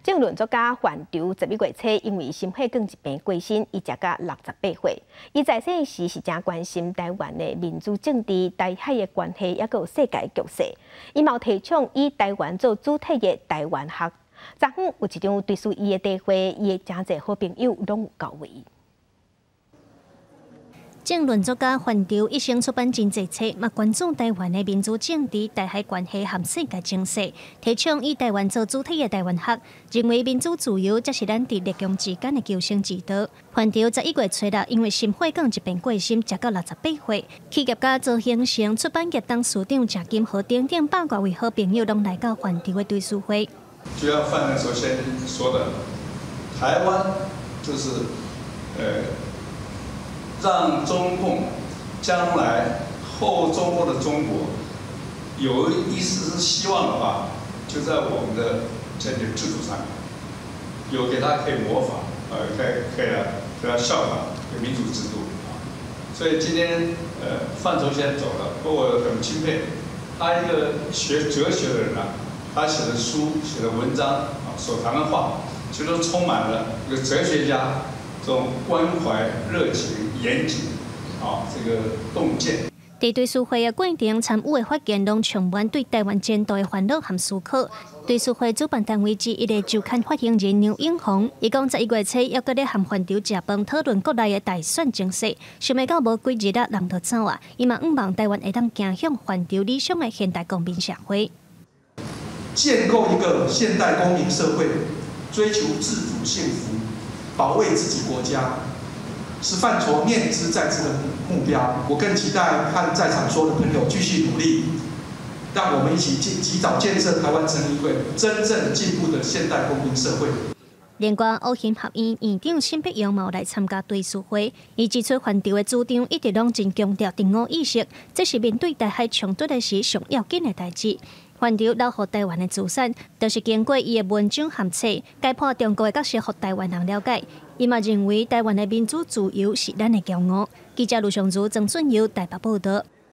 政論作家范疇11月初因為心血管疾病過身，伊食甲68歲。伊在世時是誠關心台灣的民主政治、台海的關係，抑閣有世界局勢。伊嘛提倡以台灣做主體的台灣學。昨昏有一場追思伊的茶會，伊的誠濟好朋友攏有到位。政論作家范疇一生出版真濟冊，嘛關注台灣的民主政治、台海關係和世界情勢，提倡以台灣做主體的台灣學，認為民主自由才是咱佇列強之間的求生之道。范疇11月初六因為心血管疾病過身，食到68歲。企業家曹興誠、出版業董事長鄭金河等等百外位好朋友攏來到范疇的追思會。就像范教授先說的，台灣就是，讓中共將來後中國的中國有一絲絲希望的話，就在我們的這個制度上面，有給他可以模仿，可以啊，給他效仿的民主制度啊。所以今天范疇先走了，不過我很欽佩他一個學哲學的人啊，他寫的書、寫的文章啊，所談的話，其實都充滿了一個哲學家這種關懷、熱情、嚴謹，啊，這個洞見。佇追思會的過程，參與的發言攏充滿對台灣前途的煩惱和思考。追思會主辦單位之一的週刊發行人梁永紅，伊講11月初猶閣咧和范疇食飯討論國內的大選情勢，想袂到無幾日啊，人就走啊。伊嘛向望台灣會當走向范疇理想的現代公民社會。建構一個現代公民社會，追求自主幸福，保衛自己國家，是范疇念茲在茲的目標。我更期待和在場所有的朋友繼續努力，讓我們一起及早建設台灣成為一個真正進步的現代公民社會。另外，烏行學院院長沈伯洋嘛有來參加追思會，伊指出范疇的主張一直攏真強調敵我意識，這是面對台海衝突的時上要緊的代誌。范疇留予台灣的資產，就是經過伊的文章和冊，解剖中國的角色，予台灣人了解。伊嘛認為台灣的民主自由是咱的驕傲。記者盧尚如、曾俊佑台北報導。